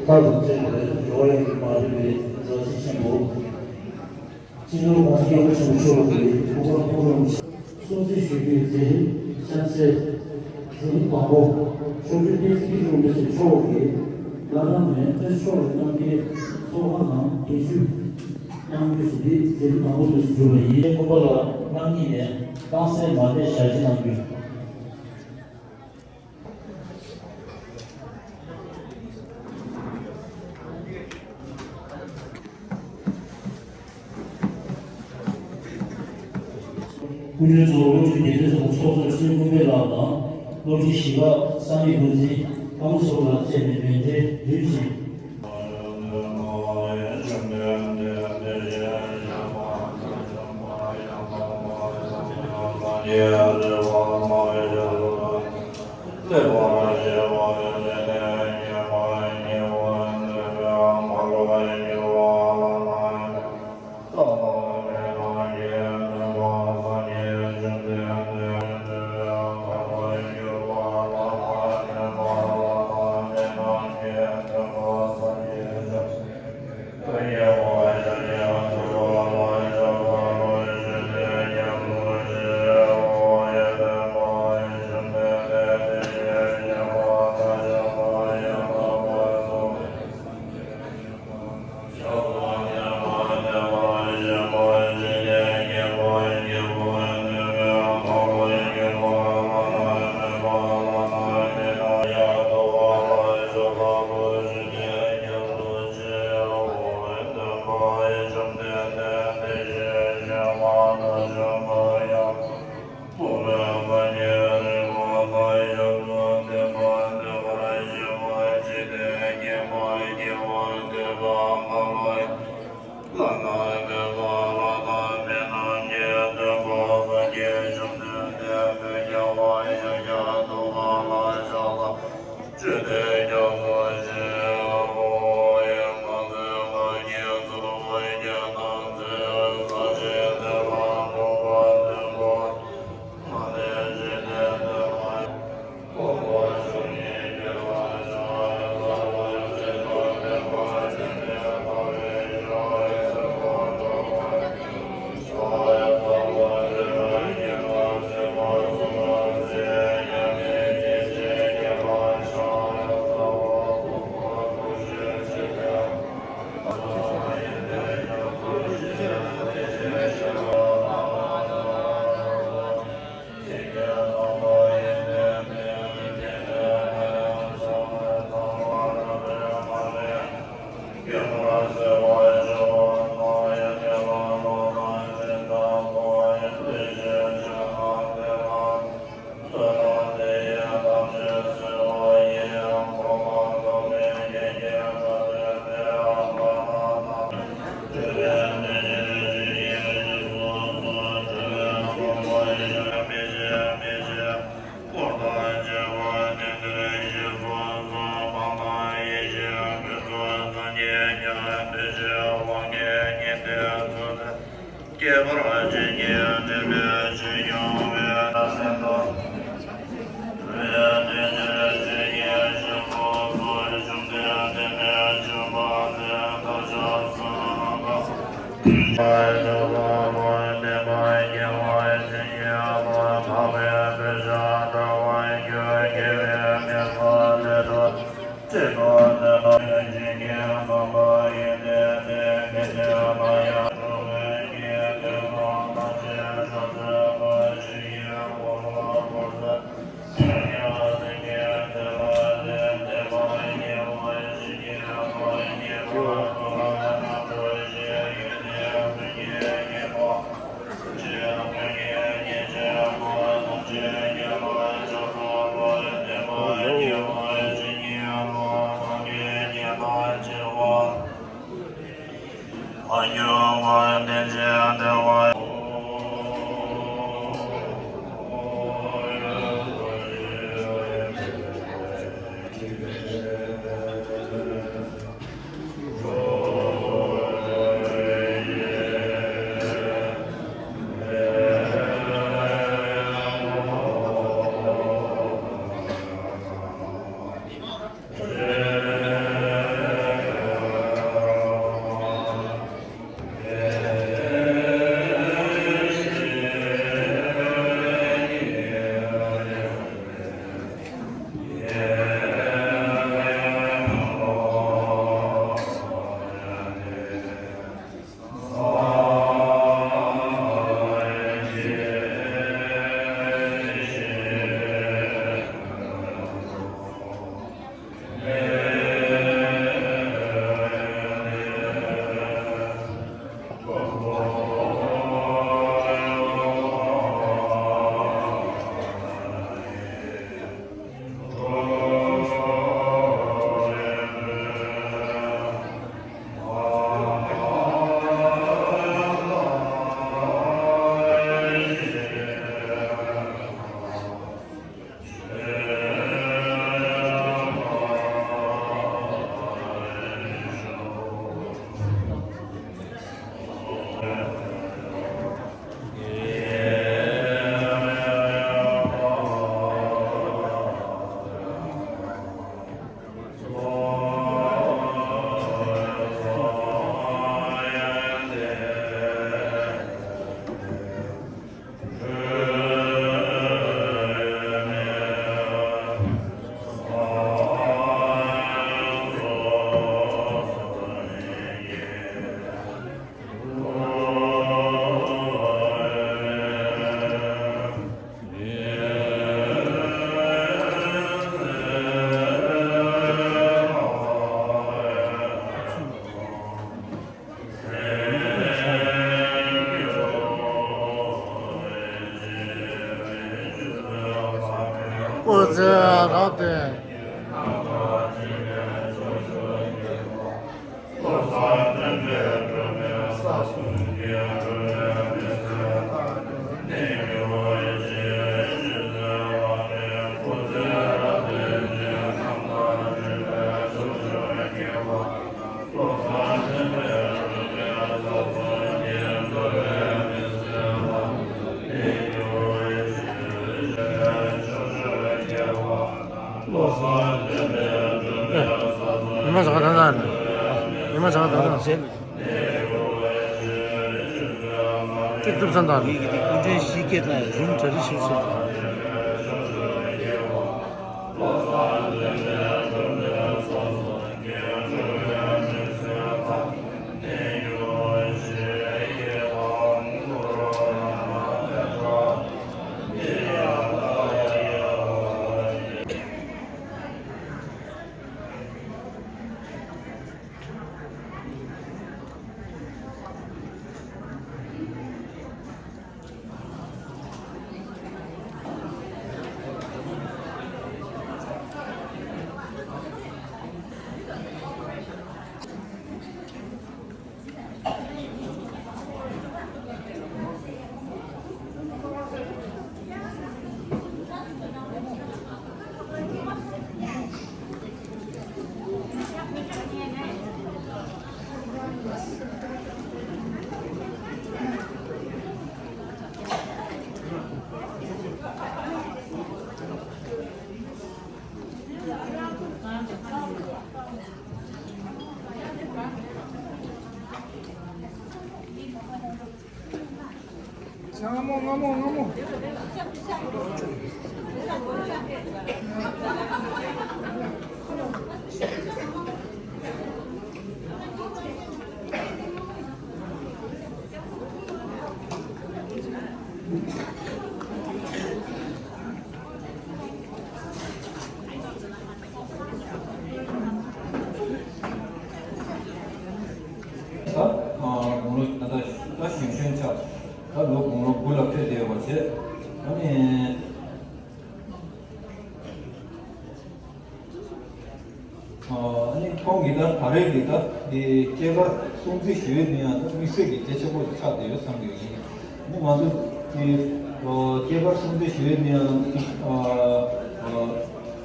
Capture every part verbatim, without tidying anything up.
ལྷག་ཏུ་བརྩེ་བའི་འགྲོ་བ་ཡི་མ་ལུས་པའི་མཛའ་བརྩེ་ཆེན་པོ། སྤྱི་ནོར་༸གོང་ས་༸སྐྱབས་མགོན་ཆེན་པོ་མཆོག་གི་སྐུ་པར་སྐུ་རིམ་སྲུང་བརྩི་ཞུ་རྒྱུའི་མཛད་རིམ་གཤམ་གསལ། མཛད་རིམ་དང་པོ། མཆོག་སྤྲུལ་བསྟན་འཛིན་སྐྱིད་གྲོང་རིན་པོ་ཆེ་མཆོག་གིས་བླ་བྲང་ནས་དཔལ་མཆོག་ལ་གནང་སྟེ་ཚོགས་ཁང་ནང་གདན་ཞུ་གནང་རྒྱུ་ཞུ་སྟེ་མཛད་རིམ་དང་པོ་དུ་གྲུབ་པ་ཡིན། སྐུ་པར་ལ་རྣམ་གཉིས་ནས་རྐང་གསེང་མ་དེ་ཞལ་གྱིས་གནང་རྒྱུ། སྐུ་མགྲོན་གཙོ་བོ་བློ་གྲོས་རྒྱལ་མཚན་ཚོགས་གཙོ་ཚོགས་གཙོ་ཀུན་དགའ་ལགས་དང་། བློ་གྲོས་གཞིས་ཀ་ས་གནས་འགོ་འཛིན་ཨ་མོ་ཚོ་ལ་བཅས་པའི་མཎྜལ་རིམ་བཞིན། སྐུ་ཚེ་རབ་བརྟན། ཉི་མ་ཟ་ག་དང་དང་ནི། ཉི་མ་ཟ་ག་དང་དང་ཟེར་ནས། ཅི་ཐུབ་ཙམ་དང་། ངེད་ཀྱི་དེ་སྐུ་ཕྲེང་བཞི་སྐད་དང་རིམ་གྲ་རེ་ཞིག་སོང་། སྔ་མོ་སྔ་མོ་སྔ་མོ། ད་དགུང་ལོ་ད་ལྟ་ད་གཞོན་གཞོན་ཆགས། ད་ལོ་དགུང་ལོ་དགུ་ལ་ཕེབས་བསྡད་ཡོད་པ་བྱས། ཨ་ནི། ཨ་ནི་ཁོང་གིས་ད་ད་རེས་ཀྱི་ད་འདི་སྐྱེས་སྐར་སྲུང་བརྩི་ཞུ་ཡས་དེ་ཡང་ད་དམིགས་བསལ་གྱི་གལ་ཆེན་པོ་ཞིག་ཆགས་བསྡད་ཡོད་བསམ་གྱི་ཡོད། ཨ་ནི་ང་ཚོ་དེ་སྐྱེས་སྐར་སྲུང་བརྩི་ཞུ་ཡས་དེ་ཡང་ཨ་ཨ་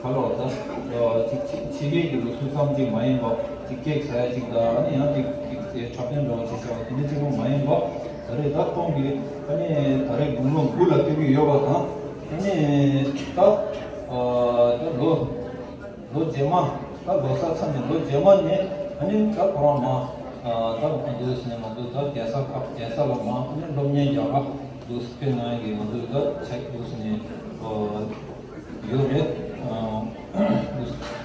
ག་ལ་བ་ད་ཅིག་ཕྱི་རྒྱལ་གྱི་ལུགས་སྲོལ་ཙམ་ཅིག་མ་ཡིན་པ་ཅིག་ཀེག་ཟ་ཡ་ཅིག་དང་ཨ་ནི་ཡང་ཅིག་ཅིག་འཁྲབ་སྟོན་འདྲ་བ་ཅིག་བྱ་བ་དེ་འདྲ་གཅིག་པོ་མ་ཡིན་པ། ད་རེས་ད་ཁོང་གིས་ཨ་ནི་ད་རེས་དགུང་ལོ་དགུ་ལ་ཕེབས་ཀྱི་ཡོད་པ་དང་། ཨ་ནི་ད་ཨ་ད་ལོ་ལོ་རྗེས་མ། ད་ལོ་གསར་ཚར་ནས་ལོ་རྗེས་མ་ནས་ཨ་ནི་ད་ཁོ་རང་མ་ཨ་ད་འདུག་ཟེར་ནས་ང་ཚོ་ད་རྒྱལ་ས་ཁག་རྒྱལ་ས་ལ་མ་ཨ་ནི་སློབ་གཉེར་རྒྱག་ག་འདུག་ཕེབས་གནང་ཡ་གི་ང་ཚོ་ད་ཆ་འདུག་ཟེར་ནས་ཨ་ཡོད་རེད། ཨ་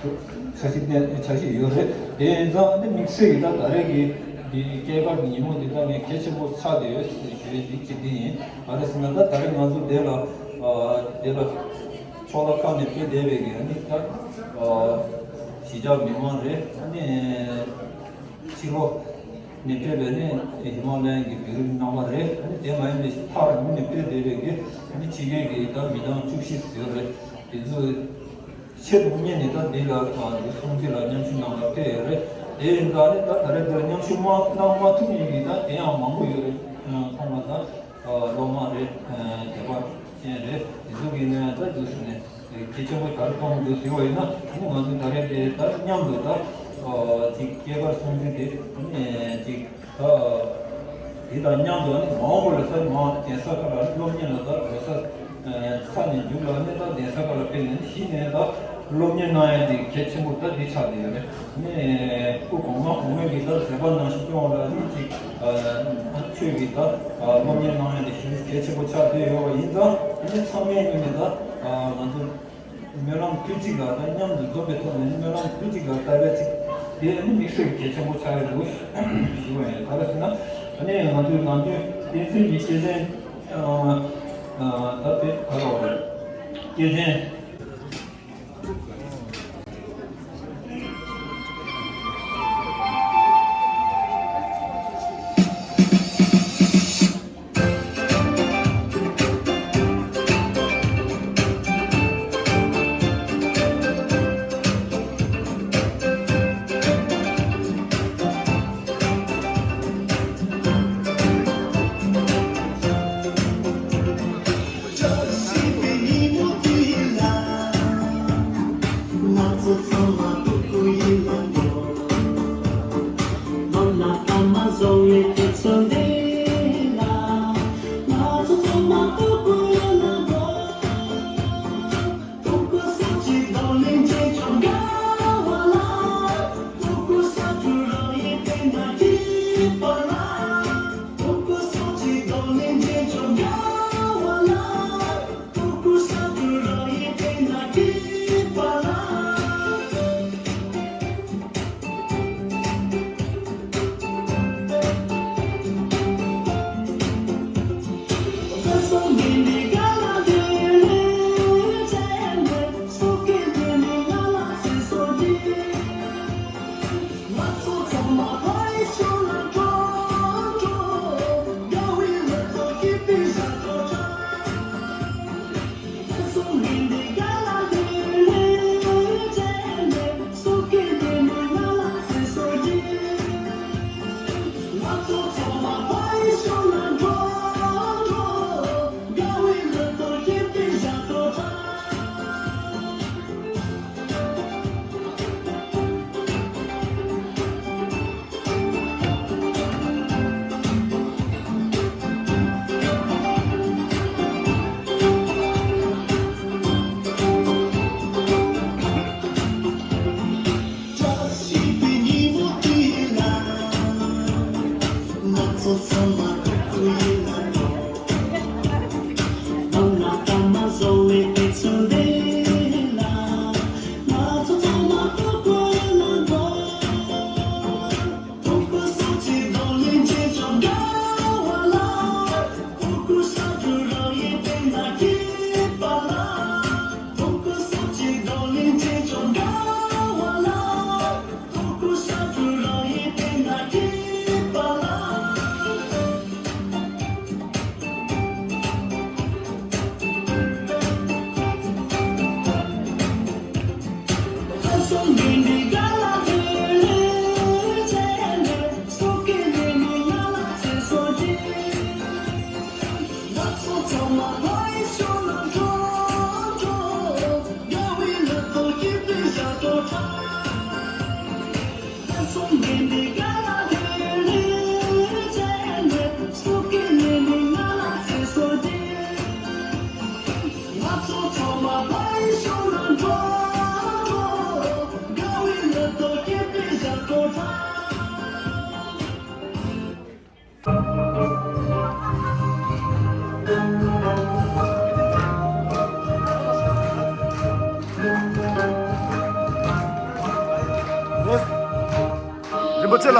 འདུག་འཆར་གཞི་བཏིང་འཆར་གཞི་ཡོད་རེད། དེ་ཡིན་ཙང་ཨ་ནི་དམིགས་བསལ་གྱི་ད་ད་རེས་ཀྱི་འདི་སྐྱེས་སྐར་གྱི་ཉིན་མོ་འདི་ད་ངས་གལ་ཆེན་པོ་ཆགས་བསྡད་ཡོད་ཞུ་ཡ་འདི་གཅིག་འདི་ཡིན། ག་རེ་ཟེར་ན་ད་ད་རེས་ང་ཚོ་འདི་ལ་ཨ་འདི་ལ། ཕྱོགས་ལ་ཁ་ནས་ཕེབས་བསྡད་པའི་གི་ཨ་ནི་ད་གཞིས་ཆགས་མི་མང་རེད། ཨ་ནི་ཕྱི་ལོགས་ནས་ཕེབས་པའི་ནི་ཧི་མ་ལ་ཡའི་གི་བོད་རིགས་རྣམ་པ་རེད། ཨ་ནི་དེ་མ་ཡིན་པའི་ཐག་རིང་པོ་ནས་ཕེབས་བསྡད་པའི་གི་ཨ་ནི་ཕྱི་རྒྱལ་གྱི་ད་མི་གྲངས་བཅུ་བཞི་ཙམ་ཡོད་རེད། དེ་ཚོ་ཆེད་དུ་གཉེར་ནས་ད་འདི་ལ་སྲུང་བརྩི་ལ་མཉམ་ཞུགས་གནང་ལ་ཕེབས་ཡོད་རེད། དེ་ཡིན་ཙང་ནི་ད་ད་རེས་འདིར་མཉམ་ཞུགས་མ་གནང་མ་ཐུབ་མཁན་གྱི་ད་དེ་ཡང་མང་པོ་ཡོད་རེད། ཁོང་ལ་ད། སློབ་མ་རེད། དད་པ་ཅན་རེད། དེ་ཚོ་གི་ནས་ད་འདུག་ཟེར་ནས་གལ་ཆེན་པོ་ད་རེས་གཏོང་དགོས་ཟེར་བ་ཡིན་ན་ཨ་ནི་ང་ཚོ་ད་རེས་དེ་ད་མཉམ་དུ་ད་ཅིག་སྐྱེས་སྐར་སྲུང་བརྩི་དེ་ཨ་ནི་ཅིག་ད་ དེ་དང་མཉམ་དུ་ནི་མ་འོངས་པ་ལ་ད་མ་འོངས་གདན་ས་ཁག་ལ་སློབ་གཉེར་ལ་ད་འགྲོ་ས། ས་ནས་མཇུག་ལ་ནི་ད་གདན་ས་ཁག་ལ་ཕེབས་ནས་གཞི་ནས་ད་སློབ་གཉེར་གནང་ཡ་དེ་གལ་ཆེན་པོ་ད་འདི་ཆགས་བསྡད་ཡོད་རེད། ནི་སྐུ་གོང་མ་གོང་མའི་གི་ད་ཟེར་བ་ནང་བཞིན་སྐྱོང་བ་ལ་ནི་ཅིག་ཆོས་ཀྱི་ད་སློབ་གཉེར་གནང་ཡ་དེ་ཞེ་གལ་ཆེན་པོ་ཆགས་བསྡད་ཡོད་པ་ཡིན་ཙང་ནི་ཚང་མའི་ངོས་ནས་ད་ང་ཚོ། སྨོན་ལམ་དུས་གཅིག་ལ་ད་མཉམ་དུ་འཛོམས་པའི་ཐོག་ནས་སྨོན་ལམ་དུས་གཅིག་ལ་བཏབ་པའི་ཚིག་དེ་ནི་དམིགས་བསལ་གྱི་གལ་ཆེན་པོ་ཆགས་ཡོད་འདུག་ཞུ་བ་ཡིན། ག་རེ་ཟེར་ན་ཨ་ནི་ང་ཚོའི་ནམ་རྒྱུན་བསྟན་འཛིན་གྱི་སྐྱེས་ཆེན་ད་དེ་ག་རེ་བ་སྐྱེས་ཆེན། རིན་པོ་ཆེ་ལ།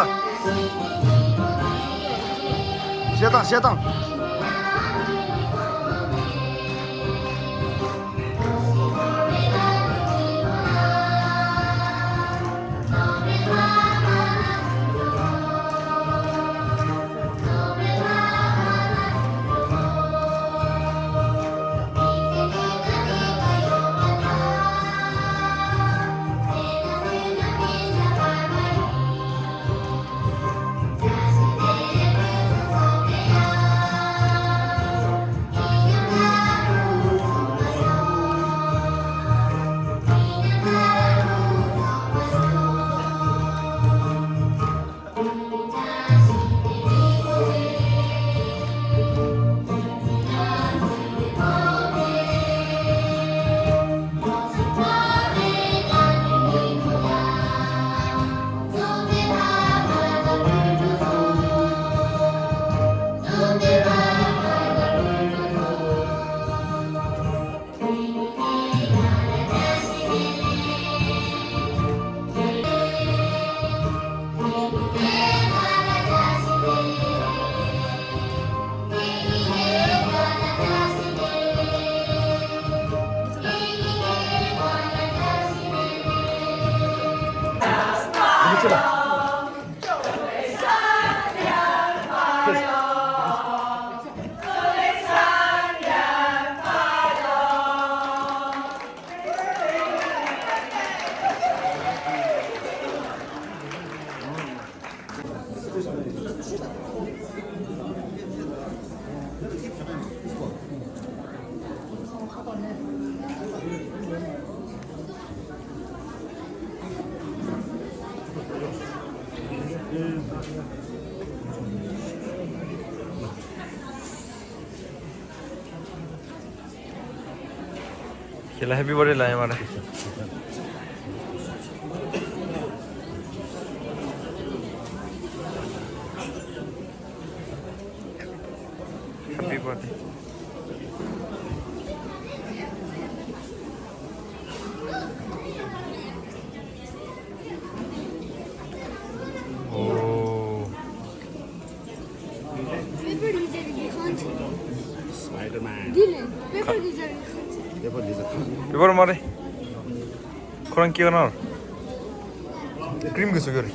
བཤད་སྟངས་བཤད་སྟངས། ཁྱེད་ལ་ཧེ་པི་བར་ཐི་ཌེ་ལབ་ཡོད་མ་རེད། ཧེ་པི་བར་ཐི་ཌེ། ཨོ། པེ་པར་ལི་ཛར་གྱི་ཁང་ཆེན། སྤའི་ཌར་མེན། འདི་ལས་པེ་པར་ལི་ཛར་གྱི་ཁང་ཆེན། པེ་པར་ལི་ཛར་ཁང་ཆེན། པེ་པར་མ་རེད། ཁོ་རང་སྐྱེ་ག་ན་ར། ཀྲིམ་གྱི་བཟོ་གི་རེད།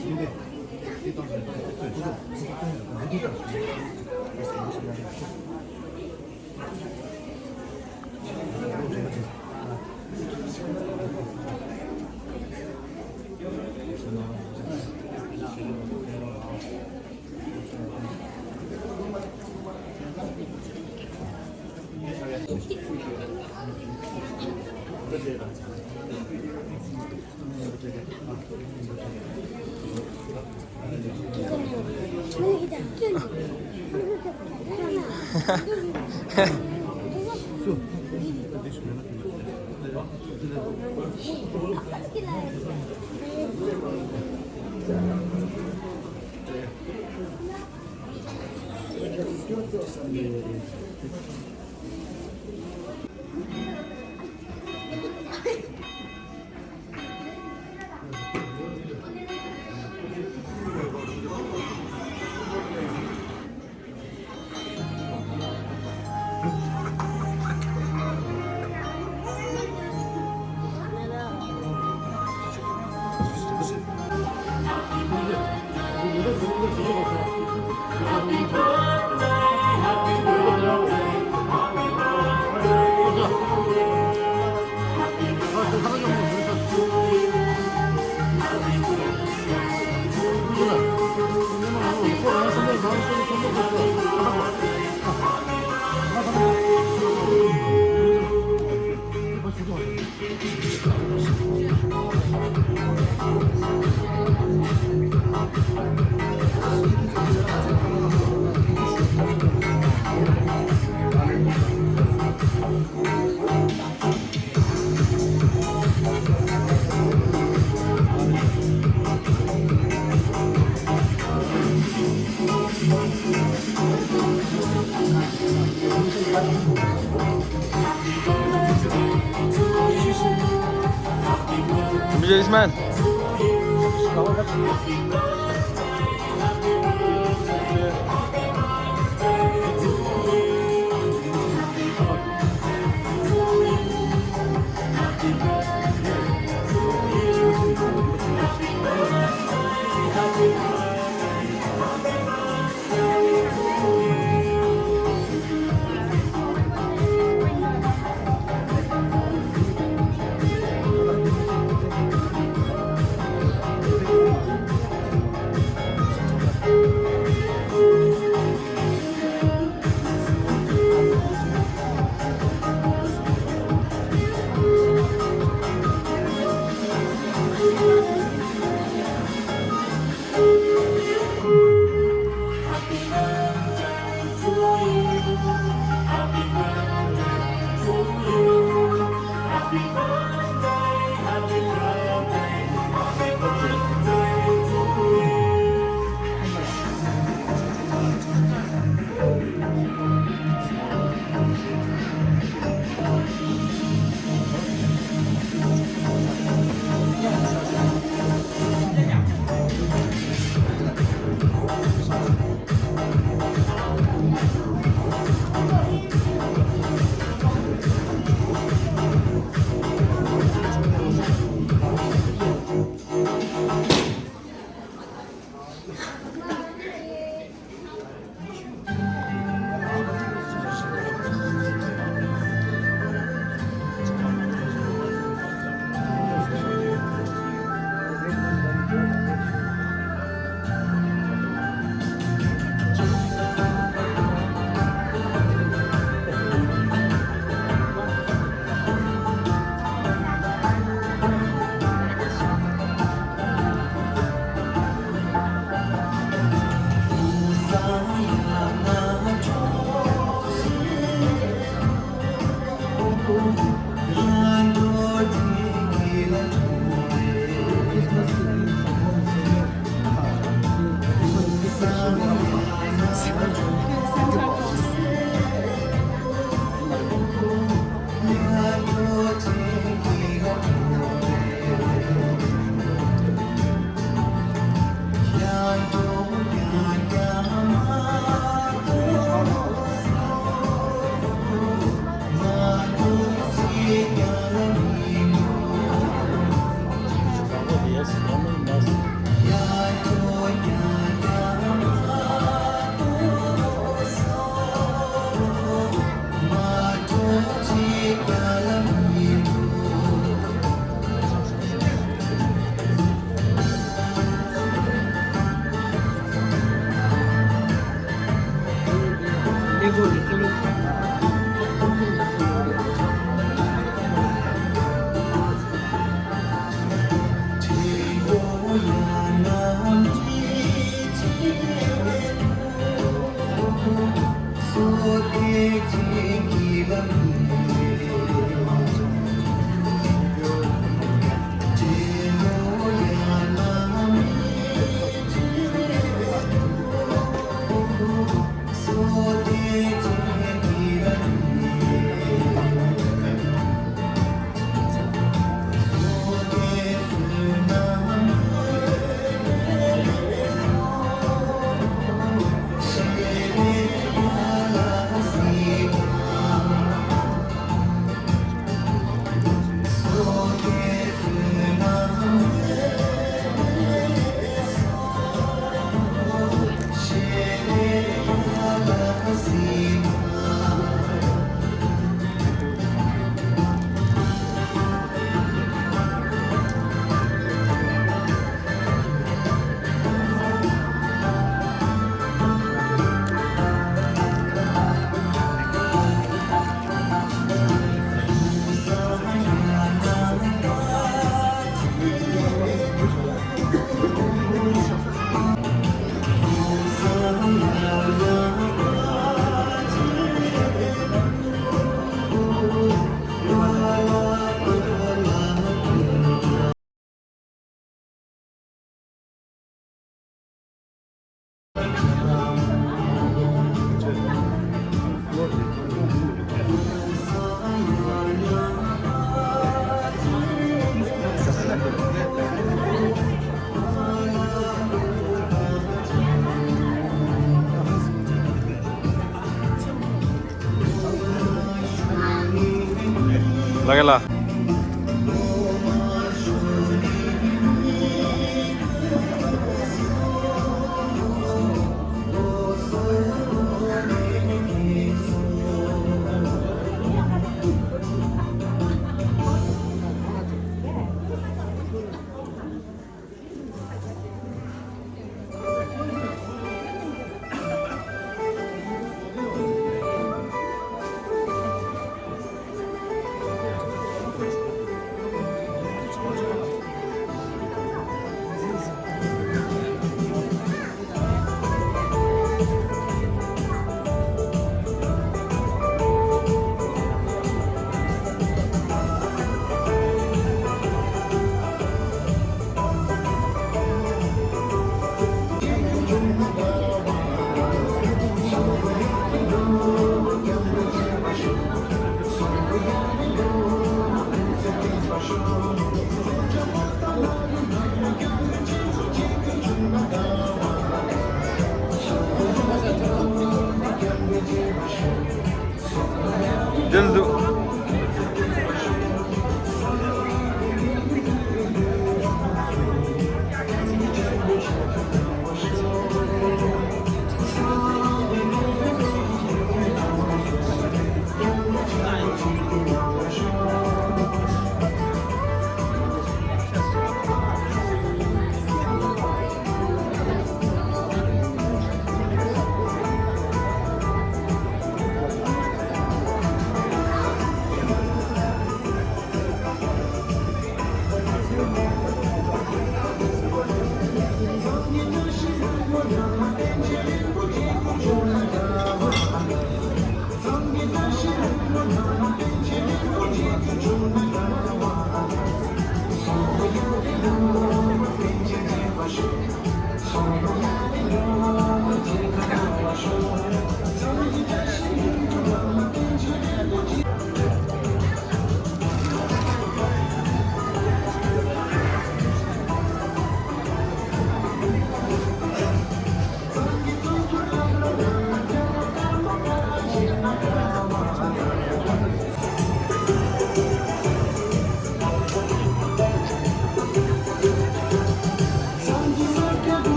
Businessman. ལགས་ལ། འདིར་འདུག་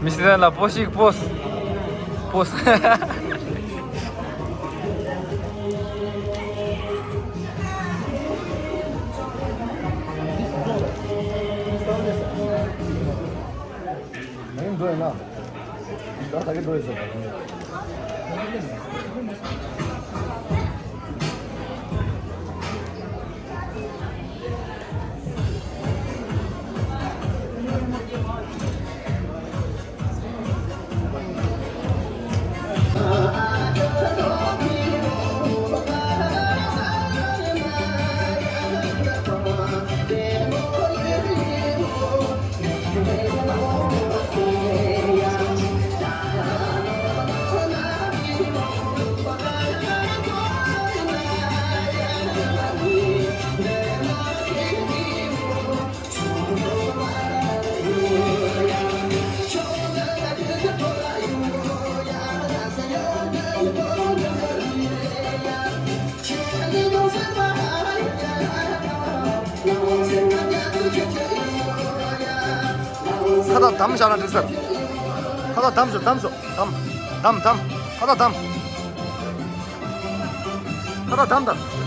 མི་སི་ཐན་ལ་པོ་ཞིག་པོས། པོས། ཁ་བཏགས་བསྡམས་བཞག་ན་འགྲིག་ས་རེད། ཁ་བཏགས་བསྡམས་བཞག་བསྡམས་བཞག་བསྡམས། བསྡམས་བསྡམས། ཁ་བཏགས་བསྡམས། ཁ་བཏགས་བསྡམས་དང་།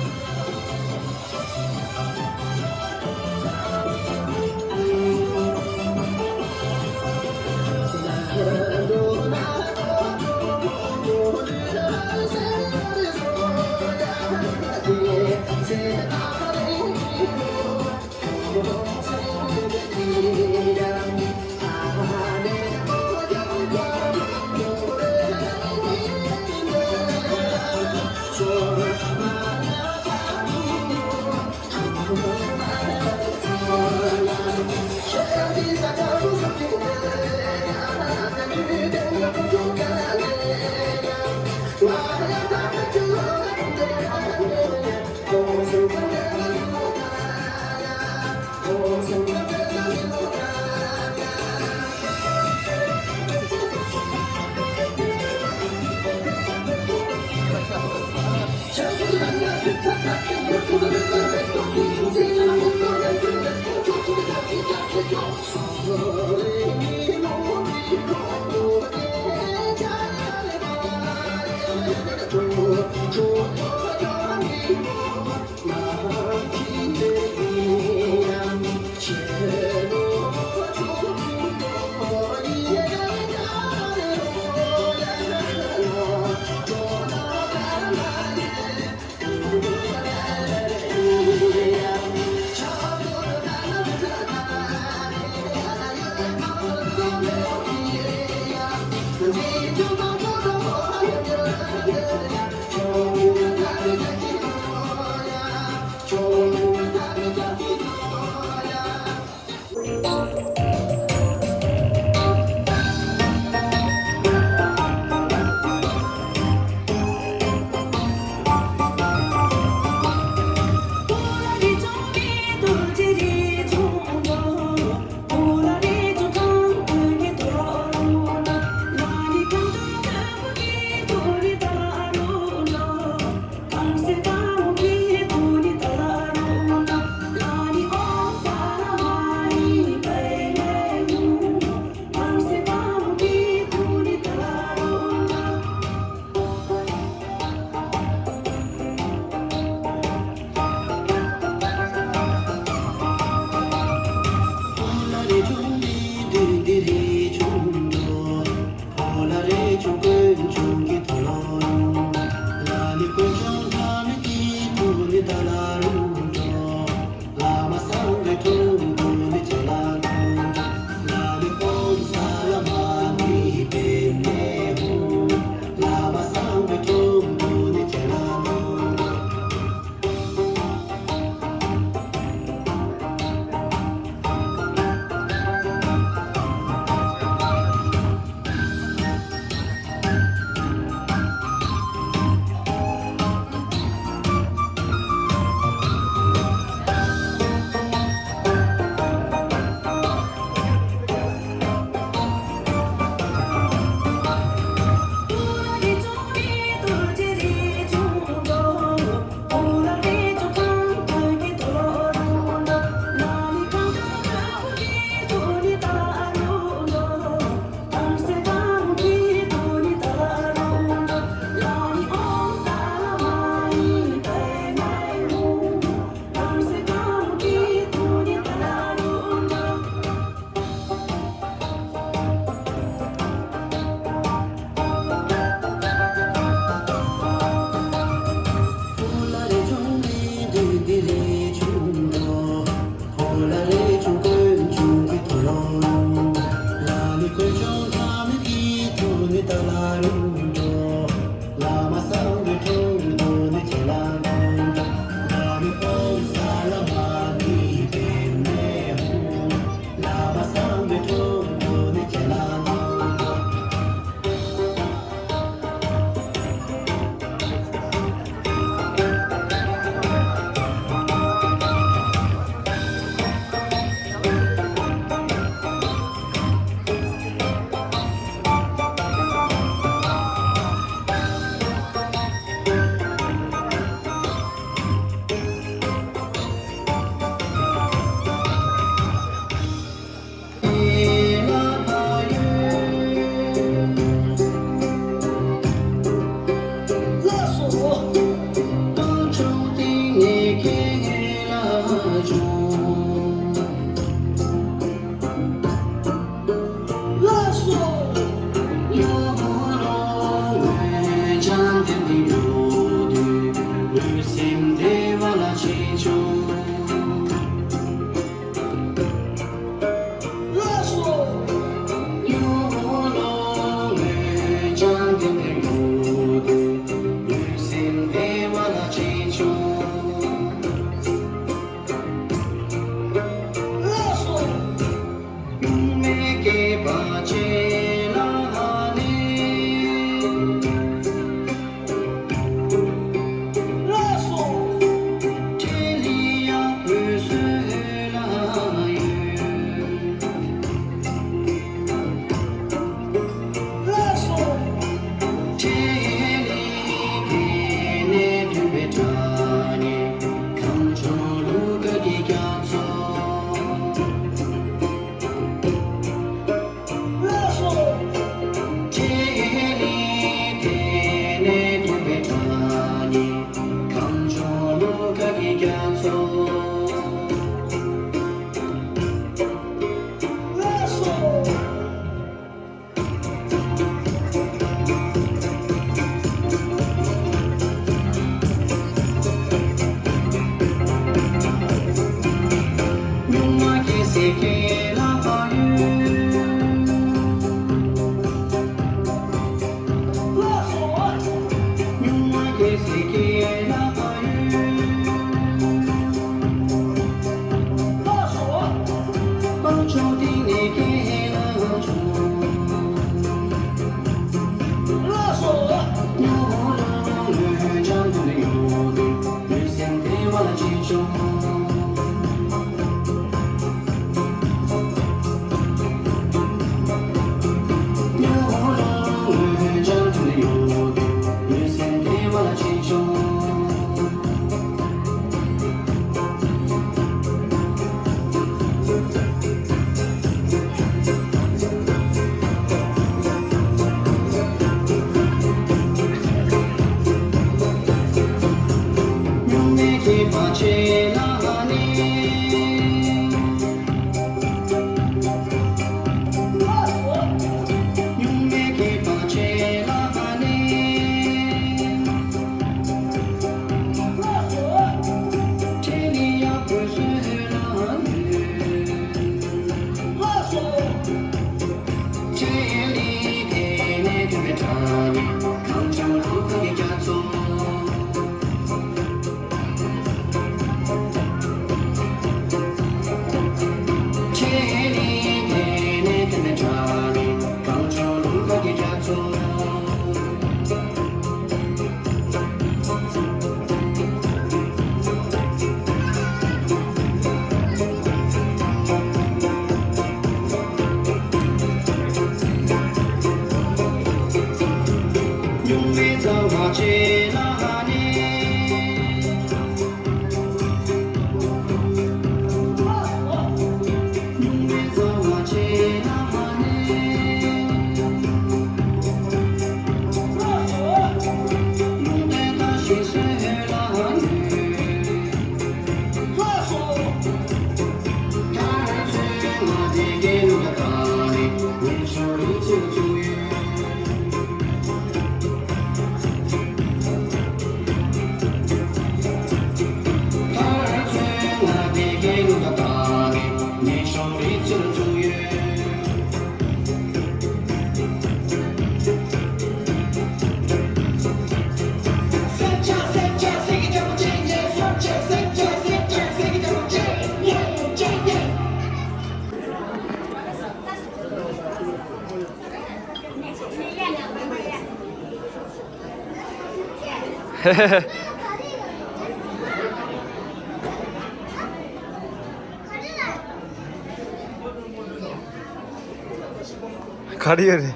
ག་རེ་ཡོད་རེད།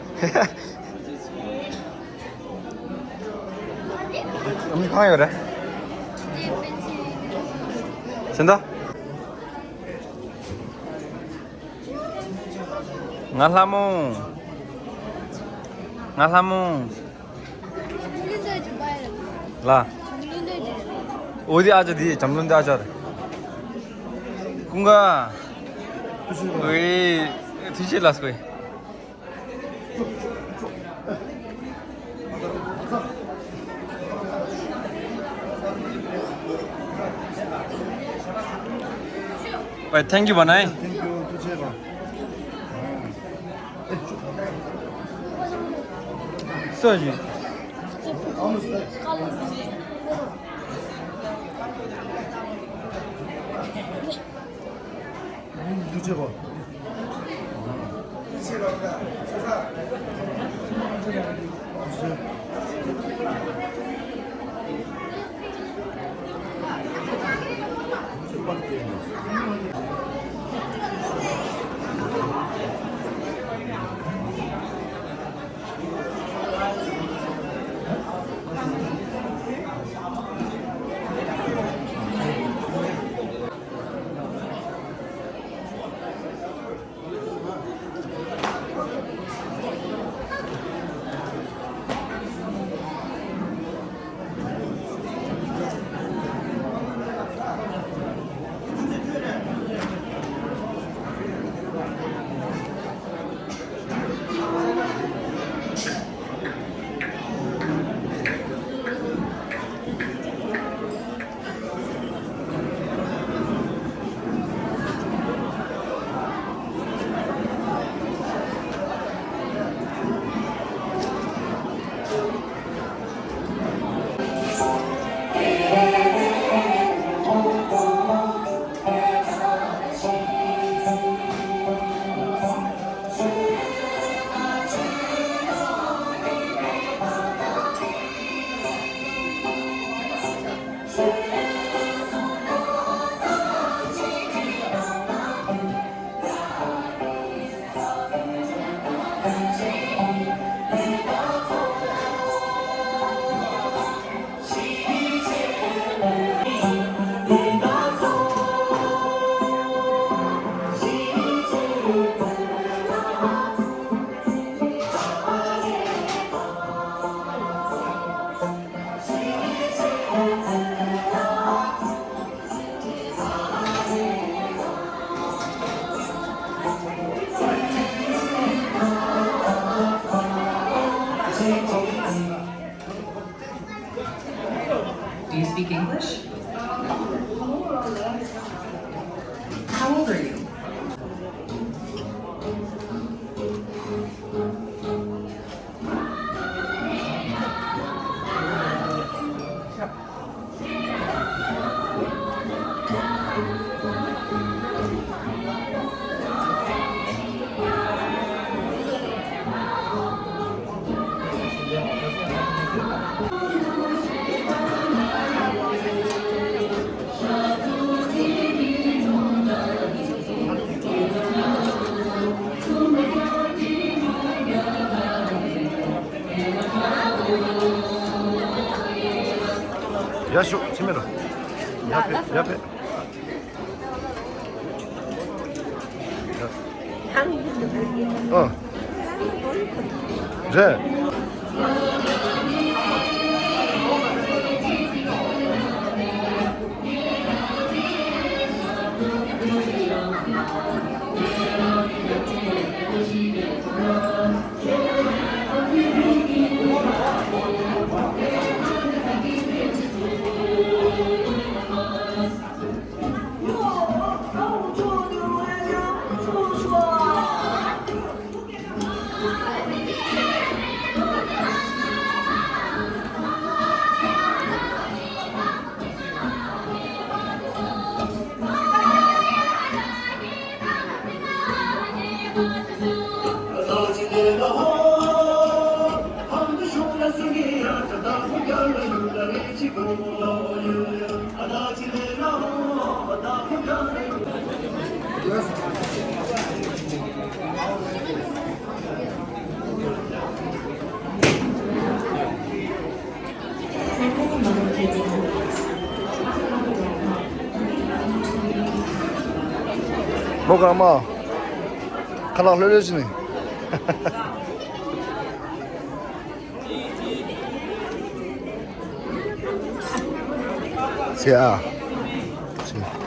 ཨ་མི་གང་ཡོད་རེད། སེམས་ད། ང་ལྷ་མོ། ང་ལྷ་མོ། ལ། འོ་དེ་ཨ་ཅག་དེ་འཇམ་རླུང་དེ་ཨ་ཅག་རེད། ཀུན་དགའ། ཨོའི། ཐུགས་རྗེ་ལགས་སོ། Bye, thank you, Banai. Thank you, ཐུགས་རྗེ་ཆེ། སོ་ཡི། ཡར་ཤོག་ཕྱི་མེད་ལ། ཡར་ཕེབས། ཡར་ཕེབས། ཨ། རེད། མོ་གང་མ། ཁ་ལག་ལྷོད་ལྷོད་བྱས་ནས། བྱས་ཨ། བྱས།